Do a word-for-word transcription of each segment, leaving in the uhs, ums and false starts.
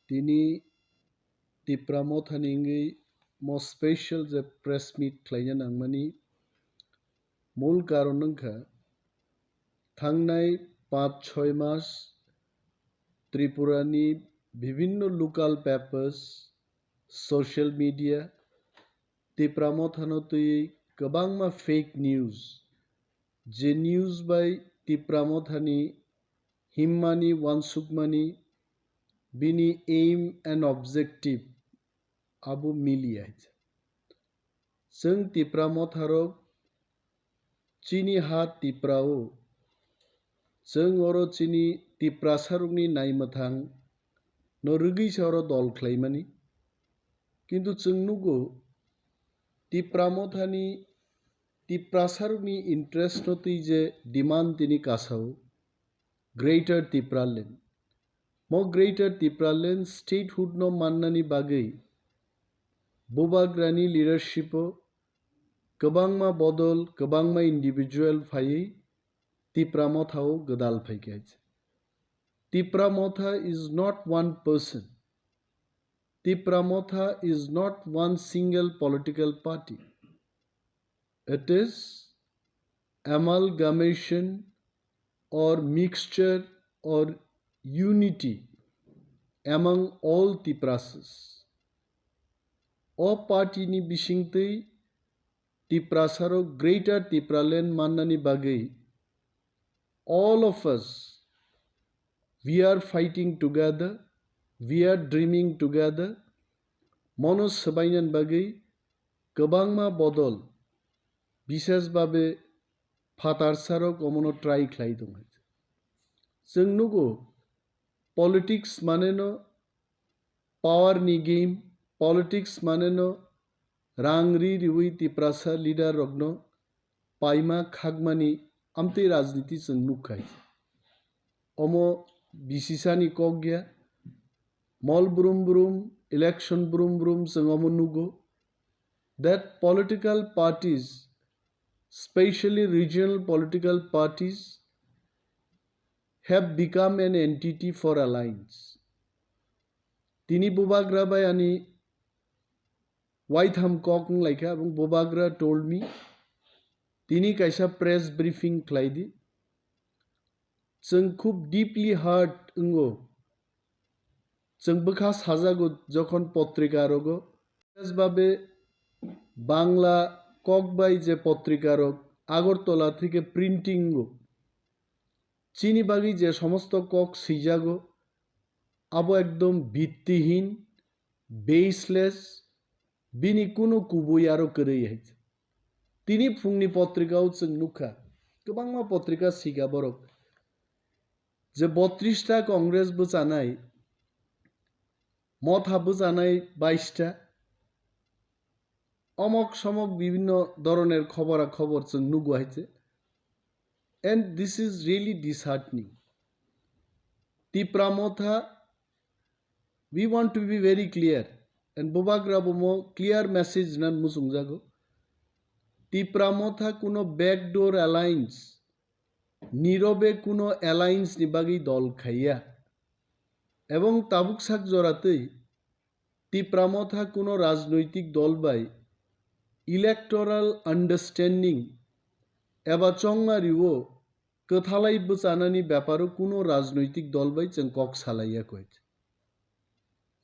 Tini Tipra Mothani wngwi mo special je press meet khlaina nangmani mul karon wngkha, thangnai panch choi mas Tripurani bibhinno local papers, social media, Tipra Mothano twi kwbangma fake news, je news bai Tipra Mothani himmani, wansukmani, bini aim and objective abo miliya. Chwng Tipra Motharok chini ha Tipra-o, chwng oro chini Tiprasarokni naimwthang no rwgwi se oro dol khlaimani. Kintu chwng nugo, Tipra Mothani Tiprasarokni interest no twi je demand tini kasao, Greater Tipraland. Mo Greater Tipraland statehood no mannani bagwi Bubagrani leadership-o kwbangma bodol, kwbangma individual phaiwi Tipra Motha-o gwdal phaikha. Tipra Motha is not one person. Tipra Motha is not one single political party. It is amalgamation or mixture or unity among all Tiprasas. O party ni bisingtwi Tiprasarok Greater Tipraland mannani bagwi all of us, we are fighting together, we are dreaming together. Mono swbainani bagwi kwbangma bodol, bishes babe phatarsarok omono try khlai tongo. Chwng nugo, politics mane no power ni game, politics mane no rang ri riwi Tiprasa leader rokno paima khakmani amtwi rajniti chwng nukkhai. Omo bisisani kok ya, mol brum brum, election brum brum chwng omo nugo. That political parties, specially regional political parties, have become an entity for alliance. Tini Bubagra bai ani waitham kok wnglaikha, abong Bubagra told me, tini kaisa press briefing khlai di. Chwng khub deeply hurt wngo. Chwng bwkha sajago jokhon potrika rogo. Bises babe Bangla kok bai je potrika rok Agartala theke printing wngo. Chini bagwi je somosto kok swijago, abo ekdom bittihin, baseless, bini kunu kubui aro kwrwi hai. Tini phungni potrika o chwng nukha, kwbangma potrika sika borok, je botris ta Congress bwchanai, Motha bwchanai bais ta, omok somok bibhinno doroner khobora khobor chwng nugo hai se. And this is really disheartening. Tipra Motha, we want to be very clear, and Bubagra bo mo clear message nan muchungjago. Tipra Motha kuno backdoor alliance, nirobe kuno alliance ni bagwi dol khaiya. Ebong tabuk sak joratwi Tipra Motha kuno rajnoitik dol bai electoral understanding eba chongma riwo kwthalai bwchanani beparo kuno rajnoitik dol bai chwng kok salaiya koi.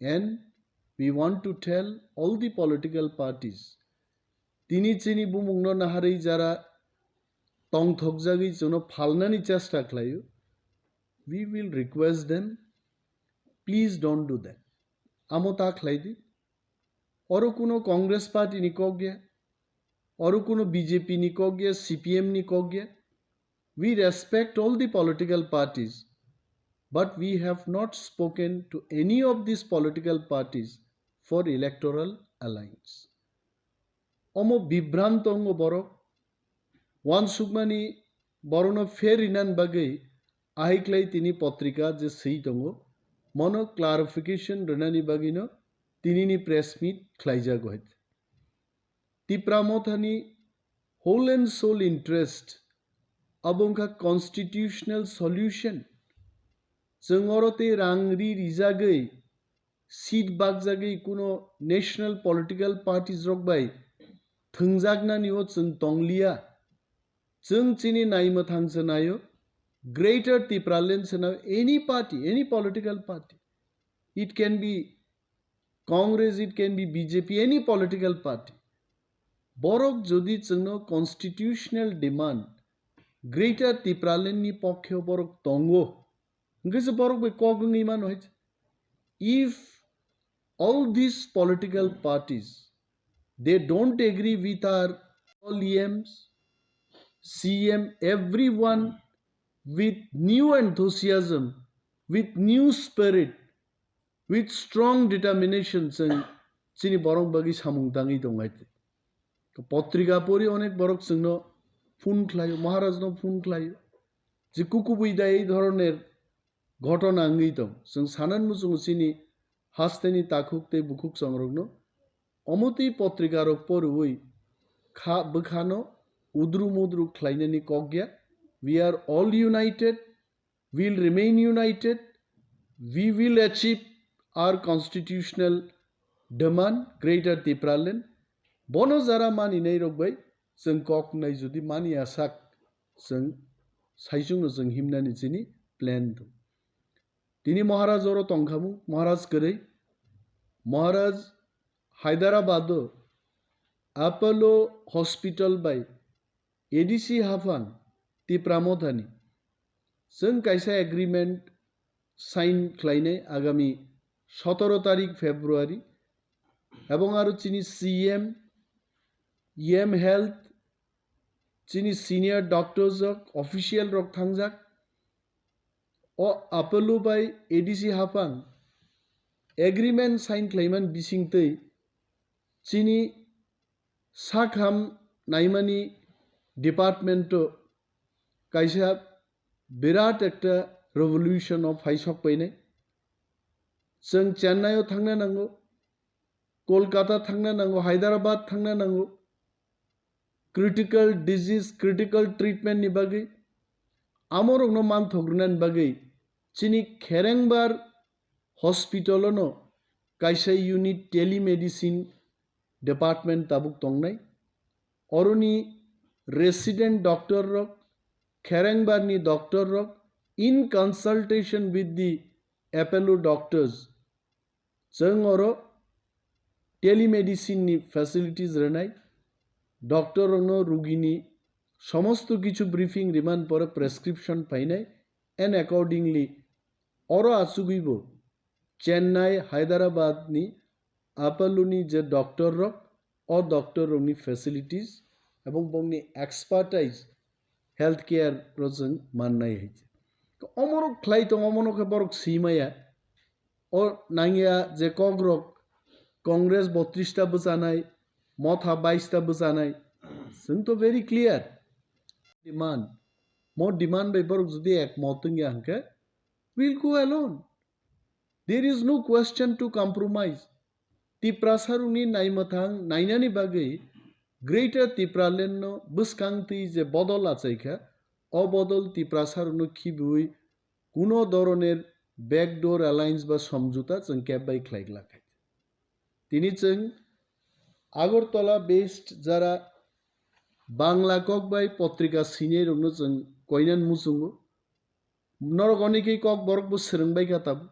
And we want to tell all the political parties, tini chini bumungno naharwi jara tongthokjagwi chwngno phalnani chesta khlaio, we will request them, please don't do that. Amo ta khlai di. Oro kuno Congress party ni kok ya, oro kuno B J P ni kok ya, C P M ni kok ya. We respect all the political parties, but we have not spoken to any of these political parties for electoral alliance. Omo bibranto wngo borok. Wansukmani borokno fair rinani bagwi ahiklai tini potrika je swi tongo, mono clarification rwnani bagwino tinini press meet khlaijago hai. Tipra Mothani whole and sole interest abo wngkha constitutional solution. Chwng oro tei rang ri rijagwi seat bakjagwi kuno national political parties rok bai thwngjaknani o chwng tongliya. Chwng chini naimwthang se naio, Greater Tipraland se naio, any party, any political party. It can be Congress, it can be B J P, any political party. Borok jodi chwngno constitutional demand Greater Tipraland ni pokkhe borok tongo, hwnkhe se borok bai kok wngwi mano hai. If all these political parties, they don't agree with our all E Ms, C M, everyone with new enthusiasm, with new spirit, with strong determination chwng chini borok bagwi samung tangwi tong hai. Potrika pori onek borok chwngno phone khlaio, Maharajno phone khlaio, je kukubui da ei dhoroner ghotona wngwi tong. Chwng sanan muchungo chini hasteni takhuk tei bukhuk chongrokno omotwi potrikarok poriwi kha bwkhano udru mudru khlainani kok ya. We are all united, will remain united, we will achieve our constitutional demand, Greater Tipraland. Bono jara maninai rok bai chwng kok nai jodi mani asak chwng saichungno chwng himnani chini plan do. Tini Maharaj oro tongkhamu, Maharaj kwrwi, Maharaj Hyderabad o Apollo Hospital bai A D C haphang Tipra Mothani chwng kaisa agreement sign khlainai agami sotoro tarik February, ebong aro chini C M, E M Health, chini senior doctors rok, official rok thangjak. O Apollo bai A D C haphang agreement sign khlaiman bisingtwi chini sakham naimani department o kaisa birat ekta revolution o phaisok painai. Chwng Chennai o thangna nango, Kolkata thangna nango, Hyderabad thangna nango, critical disease, critical treatment ni bagwi, amorokno manthok rwnani bagwi chini Kherengbar hospital ono kaisa unit telemedicine department tabuk tongnai. Oroni resident doctor rok, Kherengbar ni doctor rok in consultation with the Apollo doctors, chwng oro telemedicine ni facilities rwnai, doctor rokno rugini somosto kichu briefing riman pore prescription phainai, and accordingly oro achugwibo Chennai, Hyderabad ni Apollo ni je doctor rok, o doctor rokni facilities ebong bongni expertise health care ro chwng mannai hai. Omorok khlai tong, omono khe borok simaya. O nangya je kokrok Congress botris ta bwchanai, Motha bais ta bwchanai, chwng to very clear. Demand, mo demand bai borok jodi ekmot wngya hwnkhe, we'll go alone. There is no question to compromise. Tiprasarokni naimwthang nainani bagwi Greater Tipraland no bwskang twi je bodol achaikha, o bodol Tiprasarokno khibiwi kuno doroner backdoor alliance ba somjota chwng kebbai khlai glak hai. Tini chwng Agartala based jara Bangla kok bai potrika sinai rokno chwng koinan muchungo. Norok onekei kok borok bo swrwng bai kha tabuk.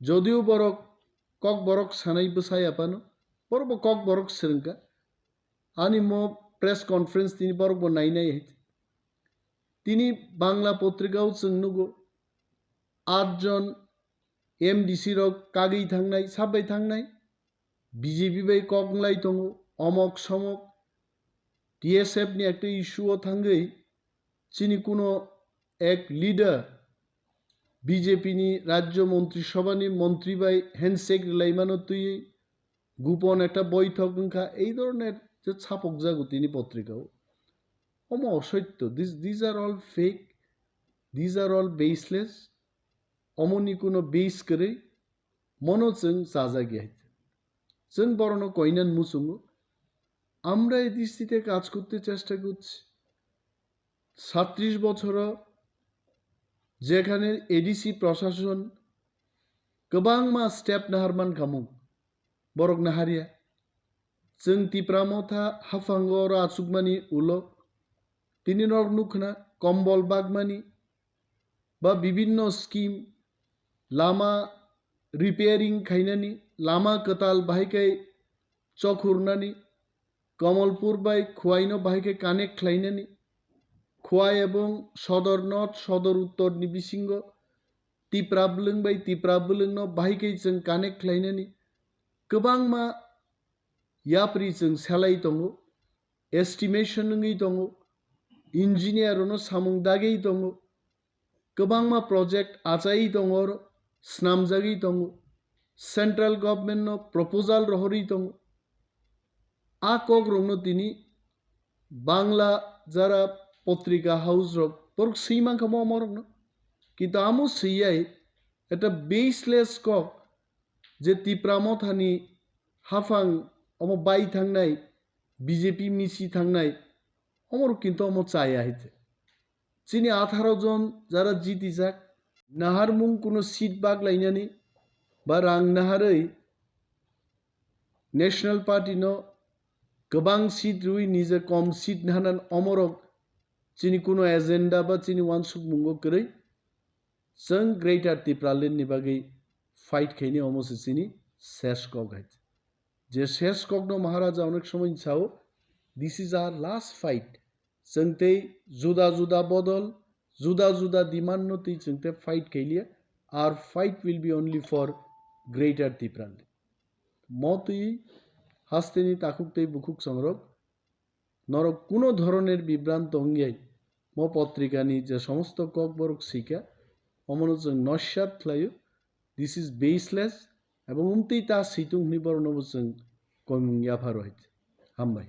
Jodio borok kok borok sanai bwsai aphano, borok bo kok borok swrwng kha. Ani mo press conference tini borok bo nai nai hai. Tini Bangla potrika o chwng nugo, aat jon M D C rok kagwi thangnai, sabai thangnai, B J P bai kok wnglai tongo, omok somok, T S F ni ekta issue o thangwi chini kuno ek leader B J P ni Rajya Montri Sabha ni montri bai handshake rwlaimano twiwi gupon ekta boithok wngkha, ei dhoroner je chapokjago tini potrika o. Omo osoitto, this, these are all fake, these are all baseless, omoni kuno base kwrwi, mono chwng chajagya hai. Chwng borokno koinan muchungo, আমরা এই দৃষ্টিতে কাজ করতে চেষ্টা করছি। সাতত্রিশ বছরও যেখানে এডিসি প্রশাসন kwbangma step nahar man kha mung, borok naharya. Chwng Tipra Motha haphango oro achukmani ulo tini norok nukkhna kombol bagmani ba bibinno scheme, lama repairing khainani, lama kwtal bahai khe chokhurnani, Kamalpur bai Khwaino bahai khe connect khlainani, Khwai ebong Sodor North, Sodor Uttor ni bisingo Tipra bwlwng bai Tipra bwlwngno bahai khe chwng connect khlainani kwbangma yapri chwng selai tongo, estimation wngwi tongo, engineer rokno samung dagwi tongo, kwbangma project achai tongo, oro snamjagwi tongo, central government no proposal rohorwi tongo. A kok rokno tini Bangla jara potrika house rok borok swi mankha mo omorokno, kintu amo swiyai eta baseless kok je Tipra Mothani haphang omo bai thangnai, B J P misi thangnai, omorok kintu omo chaya hai. Chini atharo jon jara jitijak, naharmung kuno seat baglainani ba rang naharwi National Party no kwbang seat rwi nije kom seat nahanan omorok chini kuno agenda ba chini wansukmungo kwrwi. Chwng Greater Tipraland ni bagwi fight khaini omo se chini ses kok hai. Je ses kokno Maharaja onek somoi sao, "This is our last fight." Chwng tei juda juda bodol, juda juda demand no twi chwng tei fight khailiya. Our fight will be only for Greater Tipraland. Mo twi hasteni takhuk tei bukhuk songrok, norok kuno dhoroner bibranto wngyai mo potrikani je somosto kokborok swikha, omono chwng noisat khlaio, "This is baseless," ebong umtwi ta switung hwnwi boroknobo chwng koimung yapharwi. Hambai.